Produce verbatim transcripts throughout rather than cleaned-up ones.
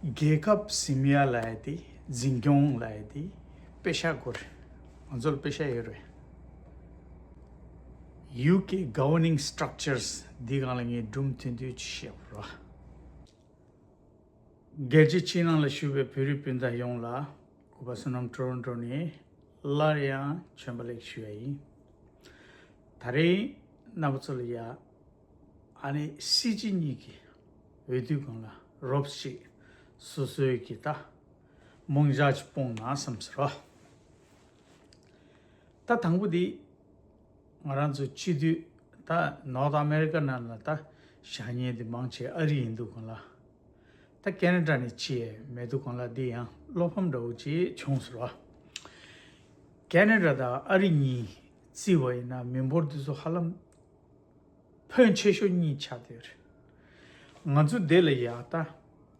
རྒྱལ་ཁབ་ཟིན་ཡ་ལབ་ཡ་དེ་འཛིན་སྐྱོང་ལབ་ཡ་དེ་དཔེ་ཆ་དགོས་རེད། ང་ཚོ་ལ་དཔེ་ཆ་ཡོད་རེད། ཡུ་ཀེ་governing structures འདི་སྒང་ལ་ངས་སྒྲུང་ཐུང་ཐུང་ཅིག་བཤད་པ་རོགས། རྒྱལ་སྤྱིའི་ཕྱི་ནང་ལ་བཞུགས་པའི་བོད་རིགས་སྤུན་ཟླ་ཡོངས་ལ་སྐུ་པར་བསོད་ནམས་ཊོ་རོན་ཊོ་ནས་སླར་ཡང་བྱོན་པ་ལེགས་ཞུ་ཡ་ཡིན། ད་རེས་རྣམ་པ་ཚོ་ལ་ཡ་ཨ་ནི་སྲིད་སྤྱི་གཉིས་ཀྱི་འོས་བསྡུ་སྒང་ལ་རོབ་ཅིག་སོ་སོའི་གི་ད་རྨོངས་ཞག་ཅིག་སྤོང་ན་བསམ་ཟེར་རོ། ད་དང་པོ་འདི་ང་རང་ཚོ་སྤྱི་འཐུས་ད་ནོར་ཐ་ཨ་མེ་རི་ཀ་ནང་ལ་ད་བཞག་མཁན་འདི་མང་ཆེ་ཨ་རི་ཡིན་འདུག་གང་ལ། ད་ཁེ་ན་ཌ་ནས་ཅི་ཡས་མེད་འདུག་གང་ལ། འདི་ཡང་བློ་ཕམ་འདྲ་བོ་ཅིག་བྱུང་ཟེར་བ། ཁེ་ན་ཌ་དང་ཨ་རི་གཉིས་བརྩིས་པ་ཡིན་ན་མི་འབོར་འདི་ཚོ་ཧ་ལམ་ཕོན་ཆེ་ཤོས་གཉིས་ཆགས་བསྡད་ཡོད་རེད། ང་ཚོ་འདི་ལ་ཡ་ད་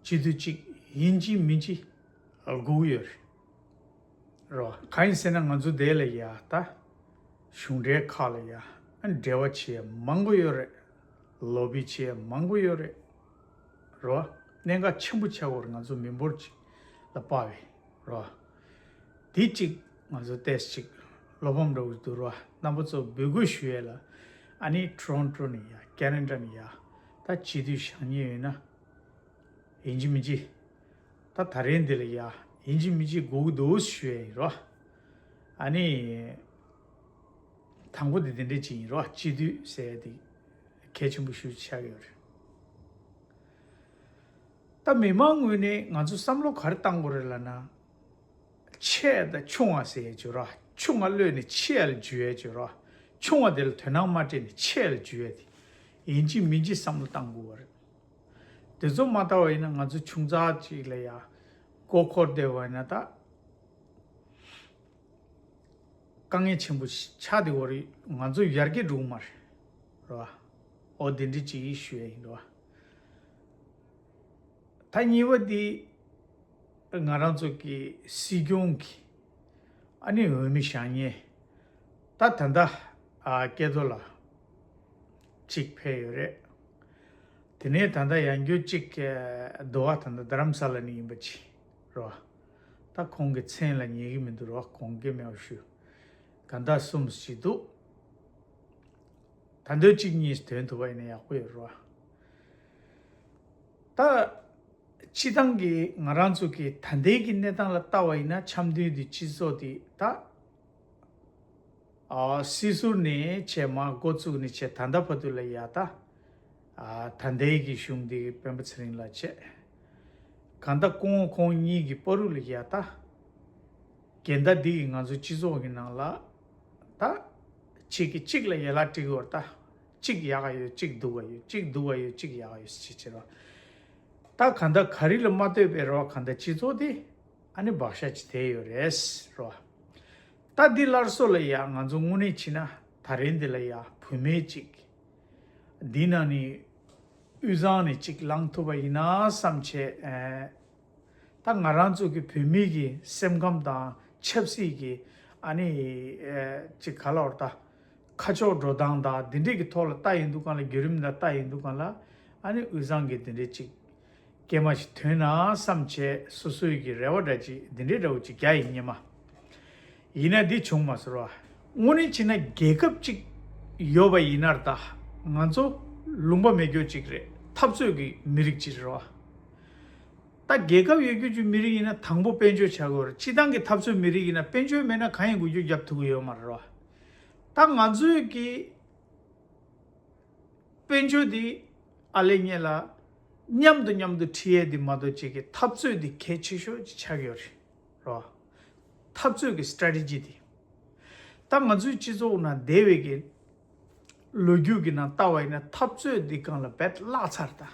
སྤྱི་འཐུས་གཅིག་ཡིན་གཅིག་མིན་གཅིག་དགོས་ཀྱི་ཡོད་རེད། རོ། གང་ཡིན་ཟེར་ན་ང་ཚོ་འདི་ལ་ཡ་ད་གཞུང་འབྲེལ་ཁག་ལ་ཡ་འབྲེལ་བ་བྱེད་ཡ་མང་པོ་ཡོད་རེད། ལོ་བི་བྱེད་ཡ་མང་པོ་ཡོད་རེད། རོ། གནད་འགག་ཆེན་པོ་ཆགས་ཡོད་རེད། ང་ཚོ་མི་འབོར་གཅིག་ལ་དཔག་པའི་རོ། དེ་གཅིག་ང་ཚོ་ཏོག་ཙམ་ཅིག་བློ་ཕམ་འདྲ་བོ་འདུག་རོ། རྣམ་པ་ཚོ་འབོད་སྐུལ་ཞུ་ཡས་ལ་ཨ་ནི་ཊོ་རོན་ཊོ་ནས་ཡ་ཁེ་ན་ཌ་ནས་ཡ་ད་སྤྱི་འཐུས་བཞེངས་མཁན་ཡོད་ན་ཡིན་གཅིག་མིན་གཅིག་ད་ད་རེས་འདི་ལ་ཡ་ཡིན་གཅིག་མིན་གཅིག་དགོས་ཀྱི་འདུག་ཞུ་ཡས་ཡིན་རོ། ཨ་ནི་དང་པོ་དེ་དེ་འདྲས་ཅིག་ཡིན་རོ། སྤྱི་འཐུས་ཟེར་ཡས་དེ་གལ་ཆེན་པོ་ཞིག་ཆགས་ཡོད་རེད། ད་མི་མང་ངོས་ནས་ང་ཚོ་བསམ་བློ་ག་རེ་བཏང་དགོས་རེད་ལབ་ན། ཆེ་དང་ཆུང་བ་ཟེར་ཡས་བརྗོད་ར། ཆུང་བ་གློད་ནས་ཆེ་ཡ་ལ་འཇུ་ཡས་བརྗོད་ར། ཆུང་བ་དེ་ལ་དོ་སྣང་མ་སྤྲད་ནས་ཆེ་ཡ་ལ་འཇུ་ཡས་དེ་ཡིན་གཅིག་མིན་གཅིག་བསམ་བློ་བཏང་དགོས་པ་རེད། དེ་ཚོ་མ་བལྟ་བ་ཡིན་ན་ང་ཚོ་ཆུང་ཙག་ཅིག་ལ་ཡ་མགོ་འཁོར་བསྡད་པ་ཡིན་ན་ད་དཀའ་ངལ་ཆེན་པོ་ཆགས་བསྡད་ཡོད་རེད། ང་ཚོ་ཡར་རྒྱས་འགྲོ་གི་མ་རེད། རེད་བ། འོ་དེ་འདྲ་ཅིག་ཞུ་ཡ་ཡིན། རེད་བ། ད་གཉིས་པ་འདི་ང་རང་ཚོ་གི་སྲིད་སྐྱོང་གི་ཨ་ནི་འོས་མི་བཞེངས་མཁན་ད་ད་ལྟ་ཨ་སྐལ་རྡོར་ལགས་གཅིག་ཕེབས་ཡོད་རེད། དེ་ནས་ད་ལྟ་ཡང་བསྐྱར་གཅིག་ཨ་འདུག་བ། ད་ལྟ་རྡ་རམ་ས་ལ་ནས་ཡིན་པ་ཅིག་རེད་བ། ད་ཁོང་གི་མཚན་ལ་ཉན་གི་མི་འདུག་རེད་བ། གོང་གི་མེད་པ་ཞུ། ག་ད་གསུམ་ཞིག་འདུག་ད་འདོད་གཅིག་གཉིས་ཐོན་ཐུབ་པ་ཡིན་ན་ཡག་པོ་ཡོད་རེད་བ། ད་སྤྱི་བཏང་གི་ང་རང་ཚོ་གི་ད་ལྟའི་གི་གནས་སྟངས་ལ་ལྟ་བ་ཡིན་ན་འཆམ་མཐུན་དེ་སྤྱི་ཚོགས་དེ་ད་ཨ་སྲིད་ཟུར་ནས་བྱས་མར་འགོ་བཙུགས་ནས་བྱས་ད་ལྟ་བར་དུ་ལ་ཡ་ད་ཨ་ད་ལྟའི་གི་གཞུང་འདི་སྤེན་པ་ཚེ་རིང་ལགས་བྱས། གང་ལྟར་ཁོང་ཁོང་གཉིས་ཀྱི་བར་དུ་ལ་ཡ་ད་འགལ་ཟླ་འདི་གིས་ང་ཚོ་སྤྱི་ཚོགས་ཀྱི་ནང་ལ་ད་གཅིག་གིས་གཅིག་ལ་ཡན་ལག་སྤྲད་ཀྱི་ཡོད་རེད། ད་གཅིག་ཡག་ག་ཡོད། གཅིག་སྡུག་ག་ཡོད། གཅིག་སྡུག་ག་ཡོད། གཅིག་ཡག་ག་ཡོད་ཟེར་བྱས་བྱས་རོ། ད་གང་ལྟར་ག་རེ་ལ་མ་ལྟོས་པའི་རོ། གང་ལྟར་སྤྱི་ཚོགས་དེ་ཨ་ནི་བག་ཆགས་ཅིག་དེ་ཡོད་རེད་རོ། ད་འདི་སླར་གསོ་ལ་ཡ་ང་ཚོ་དངོས་གནས་བྱས་ན་ད་རེས་འདི་ལ་ཡ་བུད་མེད་ཅིག་འདི་ནང་ནས་དབུས་གཙང་ནས་ཅིག་ལངས་ཐུབ་པ་ཡིན་ན་བསམ་བྱས། ཨེ། ད་ང་རང་ཚོ་གི་བོད་མི་གི་སེམས་ཁམས་དང་ཆབ་སྲིད་ཀྱི་ཨ་ནི་ཨེ་ཅིག་ག་ལ་བར་ད་ཁ་ཕྱོགས་འགྲོ་སྟངས་དང་འདི་འདྲས་ཀྱི་ཐོག་ལ་ལྟ་ཡིན་དུས་སྒང་ལ། བརྒྱུད་རིམ་ལ་ལྟ་ཡིན་དུས་སྒང་ལ་ཨ་ནི་དབུས་གཙང་གི་འདི་འདྲས་ཅིག་སྐྱེས་མ་ཞིག་ཐོན་ན་བསམ་བྱས་སོ་སོའི་གི་རེ་བ་འདྲ་ཅིག་འདི་འདྲས་འདྲ་བོ་ཅིག་རྒྱག་ཡིན་སྙམ་མ། ཡིན་ན་འདི་བྱུང་མ་ཟེར་བ། དངོས་གནས་བྱས་ན་རྒྱལ་ཁབ་ཅིག་ཡོད་པ་ཡིན་ན་ད་ང་ཚོ་ལུང་པ་མེད་རྒྱུ་ཅིག་རེད། འཐབ་རྩོད་ཀྱི་མི་རིགས་ཅིག་རེད་བ། ད་རྒྱལ་ཁབ་ཡོད་རྒྱུ་ཅིག་མི་རིགས་ཡིན་ན་དང་པོ་དཔལ་འབྱོར་ཆགས་དགོས་རེད། སྤྱི་བཏང་གི་འཐབ་རྩོད་མི་རིགས་ཡིན་ན་དཔལ་འབྱོར་མེད་ན་གང་ཡིན་དགོས་རྒྱུ་རྒྱབ་ཐུབ་ཀྱི་ཡོད་མ་རེད་བ། ད་ང་ཚོའི་གི་དཔལ་འབྱོར་འདི་ཨ་ལེ་ཉེ་ལ་མཉམ་དུ་མཉམ་དུ་ཁྲིད་ཡས་འདི་མ་གཏོགས་ཅིག་གི་འཐབ་རྩོད་འདི་གལ་ཆེ་ཤོས་ཅིག་ཆགས་ཡོད་རེད་རོ། འཐབ་རྩོད་ཀྱི་སི་ཊེ་རེ་ཊི་ཇི་འདི། ད་ང་ཚོའི་སྤྱི་ཚོགས་ནང་བསྡད་པའི་གི་ལོ་རྒྱུས་ཀྱི་ནང་ལྟ་བ་ཡིན་ན་འཐབ་རྩོད་འདི་སྒང་ལ་རྦད་བརླག་ཚར་ད།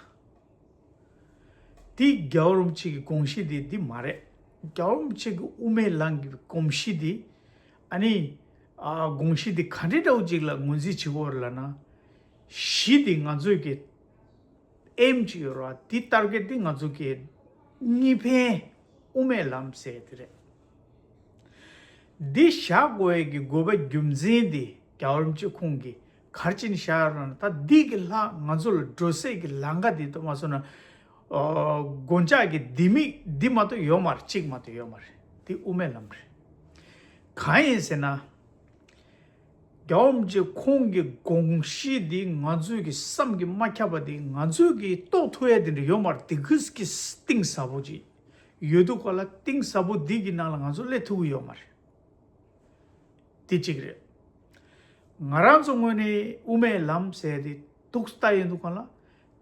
དེ་རྒྱལ་བ་རིན་པོ་ཆེ་གི་དགོངས་གཞི་དེ་འདི་མ་རེད། རྒྱལ་བ་རིན་པོ་ཆེ་གི་དབུ་མའི་ལམ་གྱི་དགོངས་གཞི་དེ་ཨ་ནི་ཨ་དགོངས་གཞི་དེ་ག་འདྲའི་འདྲ་བོ་ཅིག་ལ་ངོས་འཛིན་བྱེད་དགོས་རེད་ལབ་ན། གཞི་དེ་ང་ཚོའི་གི་ཨེམ་ཅིག་ཡོད་རེད་བ། དེ་ཊར་གེ་ཊི་དེ་ང་ཚོ་གི་གཉིས་ཕན་དབུ་མའི་ལམ་ཟེར་དེ་རེད། འདི་བཞག་དགོས་ཡས་ཀྱི་དགོས་པ་རྒྱུ་མཚན་དེ་རྒྱལ་བ་རིན་པོ་ཆེ་ཁོང་གིས་ག་རེ་བྱས་ནས་བཞག་ཡོད་རེད་ན། ད་འདི་གི་ལྷག་ང་ཚོ་ལ་འགྲོ་སའི་གི་ལམ་ཁ་དེ་ད་མ་སོང་ན་ ཨ་དགོན་ལྕགས་ཀྱི་ལྡེ་མིག་འདི་མ་གཏོགས་ཡོད་མ་རེད། གཅིག་མ་གཏོགས་ཡོད་མ་རེད། འདི་དབུ་མའི་ལམ་རེད། གང་ཡིན་ཟེར་ན། རྒྱལ་བ་རིན་པོ་ཆེ་ཁོང་གི་དགོངས་གཞི་འདི་ང་ཚོས་ཀྱི་བསམ་གྱིས་མ་ཁྱབ་པ་འདི། ང་ཚོས་ཀྱི་རྟོགས་ཐུབ་ཡ་དེ་འདྲ་ཡོད་མ་རེད། དེ་གིས་ཀྱི་གཏིང་ཟབ་པོ་ཅིག་ཡོད་དུས་ག་ལ། གཏིང་ཟབ་པོ་འདི་གི་ནང་ལ་ང་ཚོ་སླེབས་ཐུབ་ཀྱི་ཡོད་མ་རེད། དེ་གཅིག་རེད། ང་རང་ཚོ་ངོས་ནས་དབུ་མའི་ལམ་ཟེར་དེ་འདུག་ལྟ་ཡོང་དུས་ག་ལ།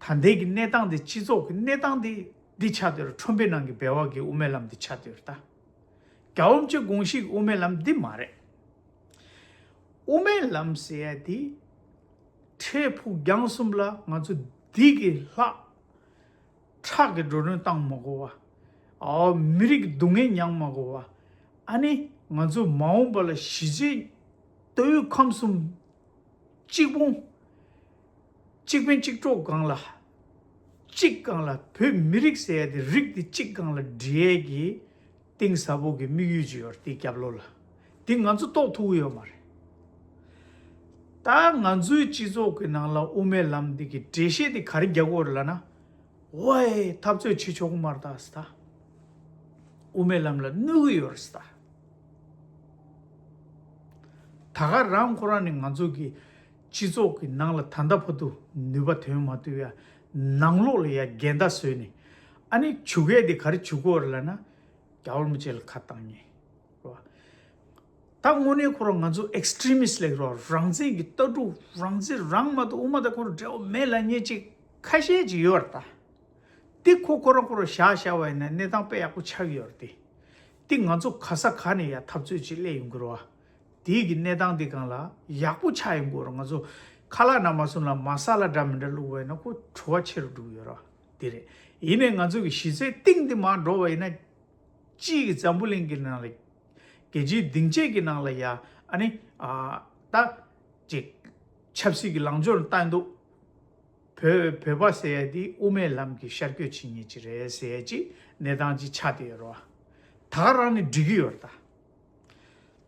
ད་ལྟའི་གི་གནས་སྟངས་དེ། སྤྱི་ཚོགས་ཀྱི་གནས་སྟངས་དེ་འདི་ཆགས་བསྡད་ཡོད་རེད། ཁྲོན་པའི་ནང་གི་སྦལ་པ་གི་དབུ་མའི་ལམ་འདི་ཆགས་བསྡད་ཡོད་རེད་ད། རྒྱལ་བ་རིན་པོ་ཆེ་དགོངས་གཞི་གི་དབུ་མའི་ལམ་འདི་མ་རེད། དབུ་མའི་ལམ་ཟེར་ཡ་དེ་འཕྲལ་ཕུགས་རྒྱང་གསུམ་ལ་ང་ཚོ་འདི་གི་ལྷག་ཁྲག་གི་འགྲོ་གྲོན་བཏང་མ་དགོས་པ། ཨའོ་མི་རིགས་སྡུག་བསྔལ་མྱངས་མ་དགོས་པ། ཨ་ནི་ང་ཚོ་མ་འོངས་པ་ལ་གཞིས་བྱེས་མདོ་དབུས་ཁམས་གསུམ་གཅིག་པུ། གཅིག་ཕན་གཅིག་གྲོགས་སྒང་ལ། གཅིག་སྒང་ལ། བོད་མི་རིགས་ཟེར་ཡ་དེ་རིགས་དེ་གཅིག་སྒང་ལ་སྒྲིལ་ཡས་ཀྱི་གཏིང་ཟབ་པོ་གི་དམིགས་ཡུལ་ཅིག་ཡོད་རེད། དེའི་རྒྱབ་ལོགས་ལ། དེ་ང་ཚོ་རྟོགས་ཐུབ་ཀྱི་ཡོད་མ་རེད། ད་ང་ཚོའི་སྤྱི་ཚོགས་ཀྱི་ནང་ལ་དབུ་མའི་ལམ་འདི་གི་འགྲེལ་བཤད་དེ་ག་རེ་རྒྱག་གི་ཡོད་རེད་ལབ་ན། ཝའེ། འཐབ་རྩོད་བྱེད་ཆོག་གི་མ་རེད་ད་ཟེར་ད། དབུ་མའི་ལམ་ལ་གནོད་ཀྱི་ཡོད་རེད་ཟེར་ད། ད་ག་རང་ཁོ་རང་ནས་ང་ཚོ་གི་སྤྱི་ཚོགས་ཀྱི་ནང་ལ་ད་ལྟ་བར་དུ་ནུས་པ་ཐོན་མ་ཐུབ་ཡ། ནང་ལོགས་ལ་ཡ་འགལ་ཟླ་བཟོས་ནས། ཨ་ནི་བྱུག་ཡས་དེ་ག་རེ་བྱུག་གི་ཡོད་རེད་ལབ་ན། རྒྱལ་བ་རིན་པོ་ཆེ་ལ་ཁ་བཏང་མཁན་རེད་བ། ད་དངོས་གནས་ཁོ་རང་ང་ཚོ་ཨེགས་ཊི་རི་མིསི་ཊི་ལབ་ཀྱི་རེད་བ། རང་བཙན་གྱི་ལྟ་གྲུབ། རང་བཙན་རང་མ་གཏོགས་དབུ་མ་དང་ཁོ་རང་འབྲེལ་བ་མེད་ལབ་མཁན་ཅིག་ཁ་ཤས་ཅིག་ཡོད་རེད་ད། དེ་ཁོ་ཁོ་རང་ཁོ་རང་བཞག་བཞག་པ་ཡིན་ན་གནས་སྟངས་དཔེ་ཡག་པོ་ཆགས་ཀྱི་ཡོད་རེད་དེ། དེ་ང་ཚོ་ག་ས་ག་ནས་ཡ་འཐབ་རྩོད་ཅིག་སླེབས་ཡོང་གི་རེད་བ། དེའི་གི་གནས་སྟངས་དེ་སྒང་ལ་ཡག་པོ་ཆགས་ཡོང་གི་རེད། ང་ཚོ་ཁ་ལག་ན་མ་སོང་ལ་མ་ས་ལ་འདྲ་མི་འདྲ་བླུགས་པ་ཡིན་ན་ཁོ་བྲོ་བ་ཆེ་རུ་འགྲོ་གི་ཡོད་རེད་བ། དེ་རེད། ཡིན་ནའི་ང་ཚོ་གི་གཞི་རྩའི་གཏིང་དེ་མར་འགྲོ་བ་ཡིན་ན། སྤྱི་གི་འཛམ་བུ་གླིང་གི་ནང་ལ། རྒྱལ་སྤྱིའི་སྡིངས་ཆའི་གི་ནང་ལ་ཡ། ཨ་ནི་ཨ་ད་ཅིག་ཆབ་སྲིད་ཀྱི་ལངས་ཕྱོགས་ལ་བལྟ་འདུག་བོད་བོད་པ་ཟེར་ཡ་དེ་དབུ་མའི་ལམ་གྱི་ཤར་བསྐྱོད་བྱེད་མཁན་ཅིག་རེད་ཟེར་ཡ་ཅིག་གནས་སྟངས་ཅིག་ཆགས་བསྡད་ཡོད་རེད་བ། ད་ག་རང་ནས་འགྲིག་གི་ཡོད་རེད་ད།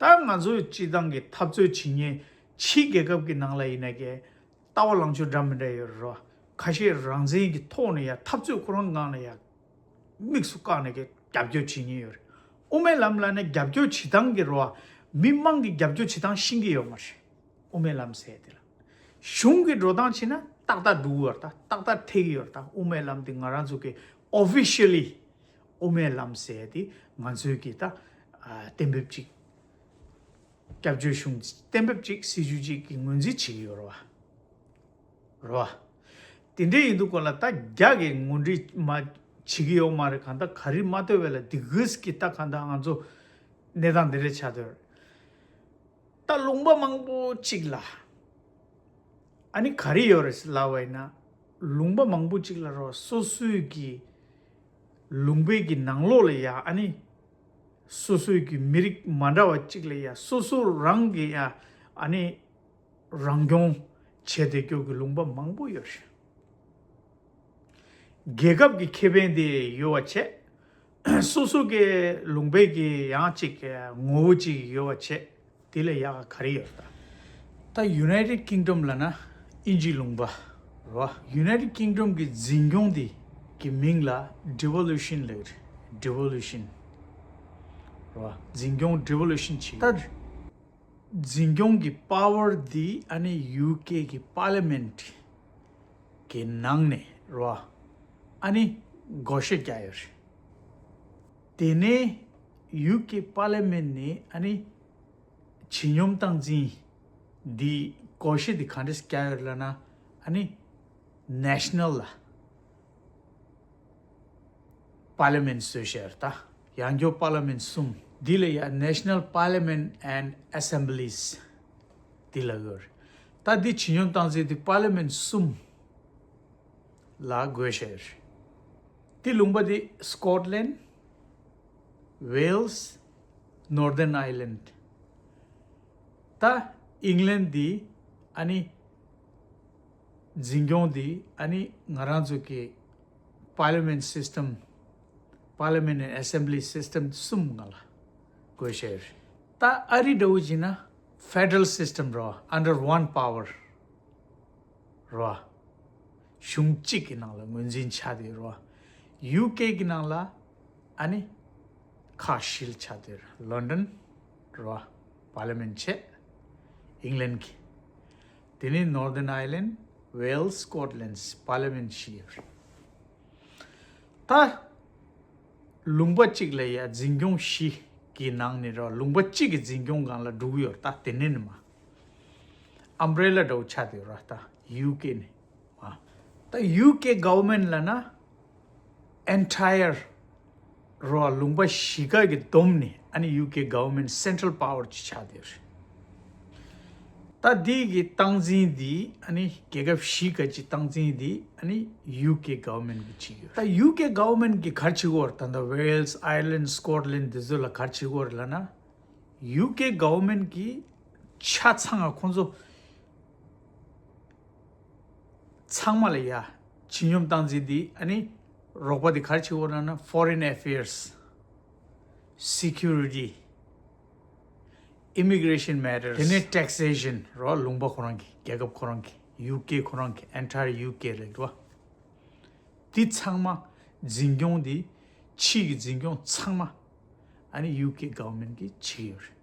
ད་ང་ཚོའི་སྤྱི་བཏང་གི་འཐབ་རྩོད་བྱེད་མཁན་ཕྱིའི་རྒྱལ་ཁབ་ཀྱི་ནང་ལ་ཡིན་ན་ཀྱི་ལྟ་བ་ལངས་ཕྱོགས་འདྲ་མི་འདྲ་ཡོད་རེད་བ། ཁ་ཤས་རང་བཙན་གྱི་ཐོག་ནས་ཡ་འཐབ་རྩོད་ཁོ་རང་སྒང་ལ་ཡ་དམིགས་སུ་བཀར་ནས་ཀྱི་རྒྱབ་སྐྱོར་བྱེད་མཁན་ཡོད་རེད། དབུ་མའི་ལམ་ལབ་ན་རྒྱབ་སྐྱོར་བྱེད་སྟངས་ཀྱི་རེད་བ། མི་མང་གི་རྒྱབ་སྐྱོར་བྱེད་སྟངས་ཤེས་ཀྱི་ཡོད་མ་རེད། དབུ་མའི་ལམ་ཟེར་དེ་ལ། གཞུང་གི་འགྲོ་སྟངས་བྱས་ན་ཏག་ཏག་འགྲོ་གི་ཡོད་རེད་ད། ཏག་ཏག་ཐེག་གི་ཡོད་རེད་ད། དབུ་མའི་ལམ་དེ་ང་རང་ཚོ་གི་ཨོ་ཕི་ཤལ་ལི་དབུ་མའི་ལམ་ཟེར་དེ་ང་ཚོའི་གི་ད་ཨ་གཏན་འབེབས་ཅིག་སྐྱབས་བཅོལ་གཞུང་གཏན་འབེབས་ཅིག་སྲིད་ཇུས་ཅིག་གི་ངོས་འཛིན་བྱེད་ཀྱི་ཡོད་རེད་བ། རེད་བ། དེ་འདྲའི་ཡིན་དུས་ག་ལ་ད་རྒྱ་གི་ངོ་འདྲིས་མ་བྱེད་ཀྱི་ཡོད་མ་རེད། གང་ལྟར་ག་རེ་མ་ལྟོས་པ་ལ་དེ་གིས་ཀྱི་ད་གང་ལྟར་ང་ཚོ་གནས་སྟངས་དེ་འདྲ་ཆགས་བསྡད་ཡོད་རེད། ད་ལུང་པ་མང་པོ་ཅིག་ལ། ཨ་ནི་ག་རེ་ཡོད་རེད་ཟེར་ལབ་པ་ཡིན་ན། ལུང་པ་མང་པོ་ཅིག་ལ་རོ་སོ་སོའི་གི་ལུང་པའི་གི་ནང་ལོགས་ལ་ཡ། ཨ་ནི་སོ་སོའི་གི་མི་རིགས་མ་འདྲ་བ་ཅིག་ལ་ཡ་སོ་སོ་རང་གི་ཡ། ཨ་ནི་རང་སྐྱོང་བྱས་བསྡད་རྒྱུ་གི་ལུང་པ་མང་པོ་ཡོད་རེད། རྒྱལ་ཁབ་ཀྱི་ཁེ་ཕན་དེ་ཡོད་པ་བྱས། སོ་སོ་གི་ལུང་པའི་གི་ཡང་ཅིག་ངོ་བོ་ཅིག་ཡོད་པ་བྱས། དེ་ལ་ཡག་ག་རེ་ཡོད་ད། ད་United Kingdom ལབ་ན་དབྱིན་ཇིའི་ལུང་པ་རེད་བ། United Kingdom གི་འཛིན་སྐྱོང་དེ་གི་མིང་ལ་Devolution ལབ་རེད། Devolution རེད་བ། འཛིན་སྐྱོང་Devolution བྱེད། ད་འཛིན་སྐྱོང་གི་པ་ཝར་འདི་ཨ་ནི་ཡུ་ཀེ་གི་པར་ལི་མེན་ཊི་གི་ནང་ནས་རོ། ཨ་ནི་བགོ་བཤའ་རྒྱག་ཡོད་རེད། དེ་ནས་ཡུ་ཀེ་པར་ལི་མེན་ཊི་ནས་ཨ་ནི་བྱིས་སྙོམས་སྟངས་འཛིན་འདི་བགོ་བཤའ་འདི་ག་འདྲས་རྒྱག་ཡོད་ལབ་ན། ཨ་ནི་ནེ་ཤ་ནལ་ལ། པར་ལི་མེན་ཊི་བཟོས་བཞག་ཡོད་རེད་ད། ཡང་སྐྱོར་པར་ལི་མེན་ཊི་གསུམ། འདི་ལ་ཡང་National Parliament and Assemblies འདི་ལ་ཡོད་རེད། ད་འདི་བྱིས་སྙོམས་སྟངས་འཛིན་འདི་པར་ལི་མེན་ཊི་གསུམ་ལ་བགོས་བཞག་ཡོད་རེད། འདི་ལུང་པ་འདི་Scotland, Wales, Northern Ireland། ད་ཨིང་ལན་འདི་ཨ་ནི་འཛིན་སྐྱོང་འདི་ཨ་ནི་ང་རང་ཚོ་གི་Parliament system, Parliament and Assembly system གསུམ་ནང་ལ་བགོས་བཞག་ཡོད་རེད། ད་ཨ་རི་འདྲ་བོ་བྱས་ན་Federal system རོ། Under one power རོ། གཞུང་གཅིག་གི་ནང་ལ་ངོས་འཛིན་ཆགས་བསྡད་རོ། ཡུ་ཀེ་གི་ནང་ལ་ཨ་ནི་ཁག་བཞི་ལ་ཆགས་ཏེ་ཡོད་རེད། ལོན་ཌོན་རེད་བ། པར་ལི་མེན་ཊི་བྱས། ཨིང་ལན་གྱི། དེ་ནས་ནོར་ཌན་ཨའི་ལན། ཝེལ་སི། སི་ཀོཊ་ལན་སི། པར་ལི་མེན་ཊི་བཞི་ཡོད་རེད། ད་ལུང་པ་གཅིག་ལ་ཡ་འཛིན་སྐྱོང་བཞི་གི་ནང་ནས་ར་ལུང་པ་གཅིག་གི་འཛིན་སྐྱོང་སྒང་ལ་འགྲོ་གི་ཡོད་རེད། ད་དེ་ནས་ནི་མ་ཨམ་བྷི་རེ་ལ་འདྲ་བོ་ཆགས་བསྡད་ཡོད་ར། ད་ཡུ་ཀེ་ནས་མ། ད་ཡུ་ཀེ་གོ་ཝར་མེན་ཊི་ལབ་ན་ཨེན་ཊའི་ཡར་རོ་ལུང་པ་བཞི་ཀ་གི་བསྡོམས་ནས་ཨ་ནི་ཡུ་ཀེ་གོ་ཝར་མེན་ཊི་སེན་ཊྲལ་པ་ཝར་ཅིག་ཆགས་བསྡད་ཡོད་རེད། ད་འདི་གི་སྟངས་འཛིན་འདི་ཨ་ནི་རྒྱལ་ཁབ་བཞི་ཀ་གི་སྟངས་འཛིན་འདི་ཨ་ནི་ཡུ་ཀེ་གོ་ཝར་མེན་ཊི་གིས་བྱེད་ཀྱི་ཡོད། ད་ཡུ་ཀེ་གོ་ཝར་མེན་ཊི་གིས་ག་རེ་བྱེད་ཀྱི་ཡོད་རེད། ད་ལྟ་ཝེལ་སི། ཨའི་ལན། སི་ཀོཊ་ལན་འདི་ཚོ་ལ་ག་རེ་བྱེད་ཀྱི་ཡོད་རེད་ལབ་ན། ཡུ་ཀེ་གོ་ཝར་མེན་ཊི་གིས་ཆ་ཚང་ང་ཁོང་ཚོ་ཚང་མ་ལ་ཡ་ཇི་སྙོམས་སྟངས་འཛིན་འདི་ཨ་ནི་རོགས་པ་འདི་ག་རེ་བྱེད་ཀྱི་ཡོད་རེད་ལབ་ན། Foreign Affairs, Security, Immigration Matters, དེ་ནས་Taxation རོ། ལུང་པ་ཁོ་རང་གི། རྒྱལ་ཁབ་ཁོ་རང་གི། ཡུ་ཀེ་ཁོ་རང་གི། ཨེན་ཊའི་ཡར་ཡུ་ཀེ་ལབ་རོ། འདི་ཚང་མ་འཛིན་སྐྱོང་འདི། ཕྱི་གི་འཛིན་སྐྱོང་ཚང་མ་ཨ་ནི་ཡུ་ཀེ་གོ་ཝར་མེན་ཊི་གིས་བྱེད་ཀྱི་ཡོད་རེད།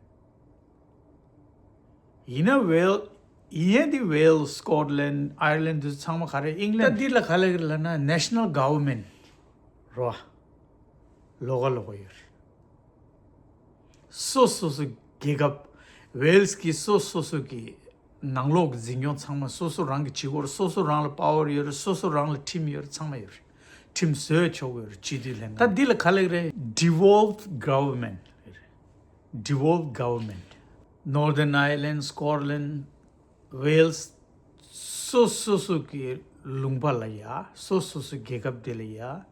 ཡིན་ན་ཝེལ། ཡིན་ཡང་འདི་ཝེལ། སི་ཀོཊ་ལན། ཨའི་ལན་འདི་ཚོ་ཚང་མ་ག་རེ། ཨིང་ལན། ད་འདི་ལ་ག་ལབ་ཀྱི་རེད་ལབ་ན་ནེ་ཤ་ནལ་གོ་ཝར་མེན་ཊི་རོ། ལོགས་ཀ་ལོགས་ཀ་ཡོད་རེད། སོ་སོ་སོ་རྒྱལ་ཁབ། ཝེལ་སི་གི་སོ་སོ་སོ་གི་ནང་ལོགས་ཀྱི་འཛིན་སྐྱོང་ཚང་མ་སོ་སོ་རང་གིས་བྱེད་ཀྱི་ཡོད་རེད། སོ་སོ་རང་ལ་པ་ཝར་ཡོད་རེད། སོ་སོ་རང་ལ་ཁྲིམས་ཡོད་རེད། ཚང་མ་ཡོད་རེད། ཁྲིམས་བཟོས་ཆོག་གི་ཡོད་རེད། སྤྱི་འཐུས་ལྷན་ཁང་། ད་འདི་ལ་ག་ལབ་ཀྱི་རེད། Devolved Government ལབ་ཀྱི་རེད། Devolved Government. Northern Ireland, Scotland, Wales སོ་སོ་སོ་གི་ལུང་པ་ལ་ཡ། སོ་སོ་སོ་རྒྱལ་ཁབ་དེ་ལ་ཡ།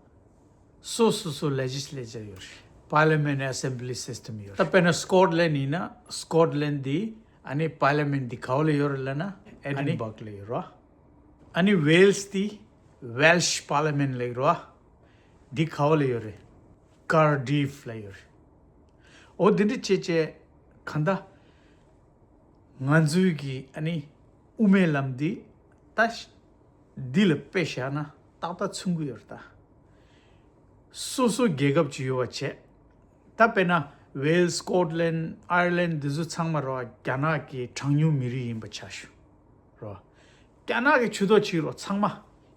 སོ་སོ་སོ་ལེ་ཇི་སི་ལེ་ཅར་ཡོད་རེད། Parliament Assembly System ཡོད་རེད། ད་དཔེར་ན་སི་ཀོཊ་ལན་ཡིན་ན། སི་ཀོཊ་ལན་འདི་ཨ་ནི་པར་ལི་མེན་ཊི་འདི་ག་བ་ལ་ཡོད་རེད་ལབ་ན། ཨེ་ཌིན་བྷག་ལ་ཡོད་རེད། ཨ་ནི་ཝེལ་སི་འདི་ཝེལ་ཤི་པར་ལི་མེན་ཊི་ལབ་ཀྱི་རེད། འདི་ག་བ་ལ་ཡོད་རེད། ཀར་ཌིཕ་ལ་ཡོད་རེད། འོ་འདི་འདྲ་བྱས་བྱས་གང་ལྟར། ང་ཚོའི་གི་ཨ་ནི་དབུ་མའི་ལམ་འདི་ད་འདི་ལ་དཔེ་བཞག་ན་ཏག་ཏག་མཚུངས་ཀྱི་ཡོད་རེད་ད། སོ་སོ་རྒྱལ་ཁབ་ཅིག་ཡོད་པ་བྱས། ད་དཔེར་ན་ཝེལ་སི། སི་ཀོཊ་ལན། ཨའི་ལན་འདི་ཚོ་ཚང་མ་རོ། རྒྱ་ནག་གི་གྲངས་ཉུང་མི་རིགས་ཡིན་པ་ཆ་བཞག་རོ། རྒྱ་ནག་གིས་ཇུས་གཏོགས་བྱེད་ཀྱི་རོ། ཚང་མ།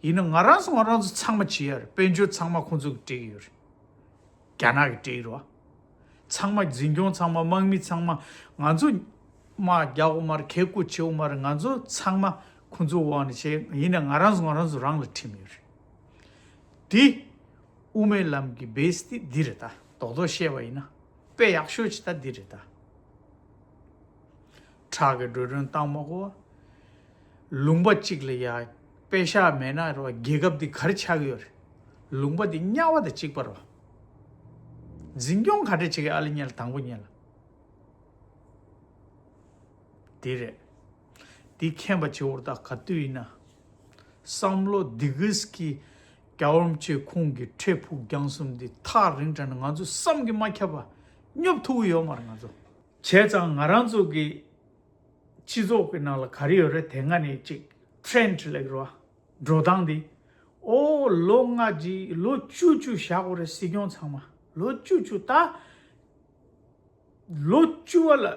ཡིན་ན་ང་རང་ཚོ་ང་རང་ཚོ་ཚང་མ་བྱེད་ཡ་རེད། དཔལ་འབྱོར་ཚང་མ་ཁོང་ཚོ་གིས་སྤྲད་ཀྱི་ཡོད་རེད། རྒྱ་ནག་གིས་སྤྲད་ཀྱི་རེད་བ། ཚང་མ་འཛིན་སྐྱོང་ཚང་མ། དམག་མི་ཚང་མ། ང་ཚོ་དམག་རྒྱག་དགོས་མ་རེད། གད་སྐུད་བྱེད་དགོས་མ་རེད། ང་ཚོ་ཚང་མ་ཁོང་ཚོའི་འོག་ནས་བྱས། ཡིན་ན་ང་རང་ཚོ་ང་རང་ཚོ་རང་ལ་ཁྲིམས་ཡོད་རེད། འདི་དབུ་མའི་ལམ་གྱི་བེ་སི་དེ་འདི་རེད་ད། རྡོག་རྡོག་བཤད་པ་ཡིན་ན། དཔེ་ཡག་ཤོས་ཅིག་ད་འདི་རེད་ད། ཁྲག་གི་འགྲོ་གྲོན་བཏང་མ་དགོས། ལུང་པ་གཅིག་ལ་ཡ་པེ་ཤག་མེད་ན་རོ། རྒྱལ་ཁབ་འདི་ག་རེ་ཆགས་ཀྱི་ཡོད་རེད། ལུང་པ་འདི་དམྱལ་བ་དང་གཅིག་པ་རོ། འཛིན་སྐྱོང་ག་འདྲ་བྱེད་ཀྱི། ཨ་ལེ་ཉལ། དང་པོ་ཉལ། འདི་རེད། འདི་མཁྱེན་པ་བྱེད་འོར་ད་ག་དུས་ཡིན་ན། བསམ་བློ་འདི་གིས་ཀྱི་རྒྱལ་བ་རིན་པོ་ཆེ་ཁོང་གི་འཕྲལ་ཕུགས་རྒྱང་གསུམ་འདི་ཐག་རིང་དྲགས་ནས་ང་ཚོ་བསམ་གྱིས་མ་ཁྱབ་པ་སྙོབ་ཐུབ་ཀྱི་ཡོད་མ་རེད་ང་ཚོ། བྱས་ཙང་ང་རང་ཚོ་གི་སྤྱི་ཚོགས་ཀྱི་ནང་ལ་ག་རེ་ཡོད་རེད། དེ་སྔ་ནས་ཅིག་ཊེན་ཌི་ལབ་ཀྱི་རེད་བ། འགྲོ་སྟངས་འདི། ཨོ་ལོ་ལྔ་གཅིག་ལོ་བཅུ་བཅུ་བཞག་དགོས་རེད། སྲིད་སྐྱོང་ཚང་མ་ལོ་བཅུ་བཅུ་ད། ལོ་བཅུ་པ་ལ་ཨེ་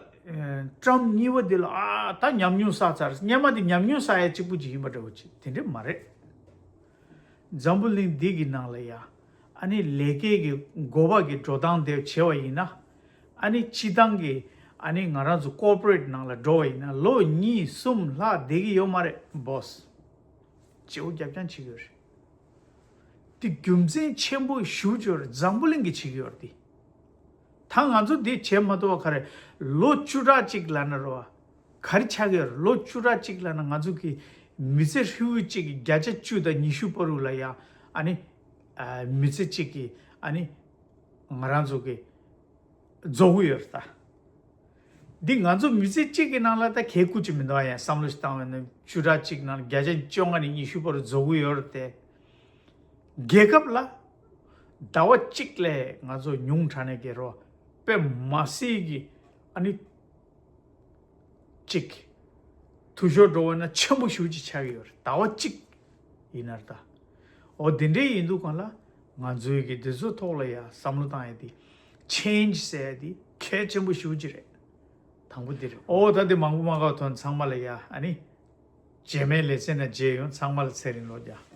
ཊརམ་གཉིས་པ་འདི་ལ་ཨ་ད་ཉམས་མྱོང་བསགས་ཚར། སྔོན་མ་འདི་ཉམས་མྱོང་བསགས་ཡ་གཅིག་པུ་ཅིག་ཡིན་པ་འདྲ་བོ་ཅིག་དེ་འདྲ་མ་རེད། འཛམ་བུ་གླིང་འདི་གི་ནང་ལ་ཡ་ཨ་ནི་ལས་ཀའི་གི་འགོ་པ་གི་འགྲོ་སྟངས་དེ་བྱས་པ་ཡིན་ན། ཨ་ནི་སྤྱི་བཏང་གི་ཨ་ནི་ང་རང་ཚོ་ཀོར་པོ་རེཊ་ནང་ལ་འགྲོ་བ་ཡིན་ན་ལོ་གཉིས་གསུམ་ལྷག་བསྡད་ཀྱི་ཡོད་མ་རེད་བོ་སི། བརྗེ་པོ་རྒྱབ་རྐྱང་བྱེད་ཀྱི་ཡོད་རེད། དེ་རྒྱུ་མཚན་ཆེན་པོ་ཞེ་པོ་ཅིག་ཡོད་རེད། འཛམ་བུ་གླིང་གིས་བྱེད་ཀྱི་ཡོད་རེད་དེ། ད་ང་ཚོ་འདི་བྱེད་མ་ཐུབ་པ་ག་རེ། ལོ་བཅུ་ཕྲག་གཅིག་ལབ་ན་རོ། ག་རེ་ཆགས་ཀྱི་ཡོད་རེད། ལོ་བཅུ་ཕྲག་གཅིག་ལབ་ན་ང་ཚོ་གི་མི་ཚེ་ཧྲིལ་པོ་གཅིག་གི་བརྒྱ་ཆ་བཅུ་དང་ཉི་ཤུ་བར་དུ་ལ་ཡ་ཨ་ནི་ཨ་མི་ཚེ་གཅིག་གི་ཨ་ནི་ང་རང་ཚོ་གི་རྫོགས་ཀྱི་ཡོད་རེད་ད། འདི་ང་ཚོ་མི་ཚེ་གཅིག་གི་ནང་ལ་ད་གལ་ཁུར་ཅིག་མི་འདུག་ཨ། ཡང་བསམ་བློ་ཞིག་བཏང་བ་ཡིན་ན་བཅུ་ཕྲག་གཅིག་ནང་བརྒྱ་ཆ་བཅོ་ལྔ་ནས་ཉི་ཤུ་བར་རྫོགས་ཀྱི་ཡོད་རེད་དེ། རྒྱལ་ཁབ་ལ་ཟླ་བ་གཅིག་ལས་ང་ཚོ་ཉུང་དྲགས་ནས་རྒྱལ་རོ་དཔེ་མ་སྲིད་ཀྱི་ཨ་ནི་གཅིག་འཐུས་ཤོར་འགྲོ་བ་ན་ཆེན་པོ་ཞེ་པོ་ཅིག་ཆགས་ཀྱི་ཡོད་རེད། ཟླ་བ་གཅིག་ཡིན་ན་རེད་ད། འོ་དེ་འདྲའི་ཡིན་དུས་གང་ལ་ ང་ཚོའི་གི་འདི་ཚོ་ཐོག་ལ་ཡ་བསམ་བློ་བཏང་ཡ་དེ། ཆེན་ཇི་ཟེར་ཡ་དེ་གལ་ཆེན་པོ་ཞེ་པོ་ཅིག་རེད། དང་པོ་འདི་རེད། ཨོ་ད་འདི་མང་པོ་མ་གོ་ཐོན། ཚང་མ་ལ་ཡ་ཨ་ནི་རྗེས་མའི་ལེ་ཚན་ན་མཇལ་ཡོང་། ཚང་མ་ལ་ཚེ་རིང་ལོ་བརྒྱ།